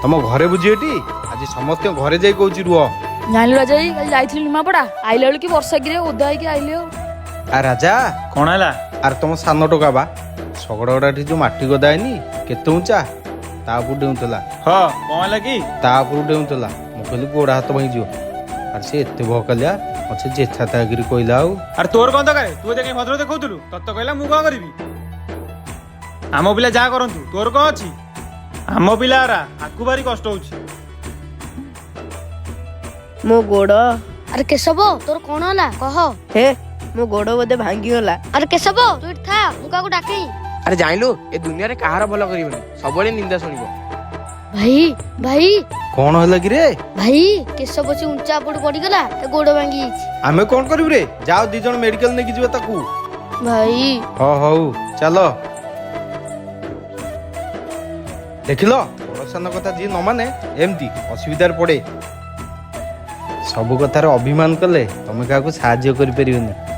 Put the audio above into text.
ତମ ଘରେ ବୁଝିବେଟି, ଆଜି ସମସ୍ତଙ୍କ ଘରେ ଯାଇ କହୁଛି ରୁହ। ଜାଣିଲୁ ରାଜା ଭାଇ, କାଲି ଯାଇଥିଲି ନିମାପଡା, ଆଇଲା ବେଳକୁ କି ବର୍ଷା କିରେ, ଓଦା ହେଇକି ଆଇଲି ଆଉ। ଆ ରାଜା। କଣ ହେଲା? ଆରେ ତମ ସାନ ଟୋକା ବା ଶଗଡ଼ଗଡ଼ାଠି ଯୋଉ ମାଟି ଗଦା ହେଇନି କେତେ ଉଞ୍ଚା, ତା ଉପରୁ ଡେଉଁଥିଲା। ହଁ, କଣ ହେଲା କି? ତା ଉପରୁ ଡେଉଁଥିଲା। ମୁଁ କହିଲି ଗୋଡ଼ ହାତ ଭାଙ୍ଗିଯିବ। ଆରେ ସେ ଏତେ ଭକାଲିଆ, ମତେ ଜେଠା ତାଗିରି କହିଲା ଆଉ। ଆରେ ତୋର କଣ ଦରକାର? ତୁ ଏତେ କାଇଁ ଭଦ୍ର ଦେଖଉଥିଲୁ? ତତେ କହିଲା, ମୁଁ କଣ କରିବି? ଆମ ପିଲା ଯାହା କରନ୍ତୁ, ତୋର କଣ ଅଛି? ଆମ ପିଲା ଆରା ଆକୁ ଭାରି କଷ୍ଟ ହଉଛି। ମୋ ଗୋଡ଼। ଆରେ କେଶବ, ତୋର କଣ ହେଲା କହ। ହେ, ମୋ ଗୋଡ଼ ବୋଧେ ଭାଙ୍ଗିଗଲା। ଆରେ କେଶବ, ତୁ ଏଠି ଥା, ମୁଁ କାହାକୁ ଡାକେଇ। ଆରେ ଜାଣିଲୁ, ଏ ଦୁନିଆରେ କାହାର ଭଲ କରିବନି, ସବୁବେଳେ ନିନ୍ଦା ଶୁଣିବ। ଭାଇ, ଭାଇ। କଣ ହେଲା କିରେ? ଭାଇ, କେଶବ ସେ ଉଞ୍ଚା ଉପରୁ ପଡିଗଲା, ତା ଗୋଡ ଭାଙ୍ଗି ଯାଇଛି। ଆମେ କଣ କରିବୁ ରେ? ଯାଅ ଦି ଜଣ ମେଡିକାଲ ନେଇକି ଯିବା ତାକୁ। ଭାଇ। ହଁ, ହଉ ଚାଲ। ଦେଖିଲ, ବଡ଼ ସାନ କଥା ଯିଏ ନ ମାନେ ଏମିତି ଅସୁବିଧାରେ ପଡେ। ସବୁ କଥାରେ ଅଭିମାନ କଲେ ତମେ କାହାକୁ ସାହାଯ୍ୟ କରିପାରିବନି।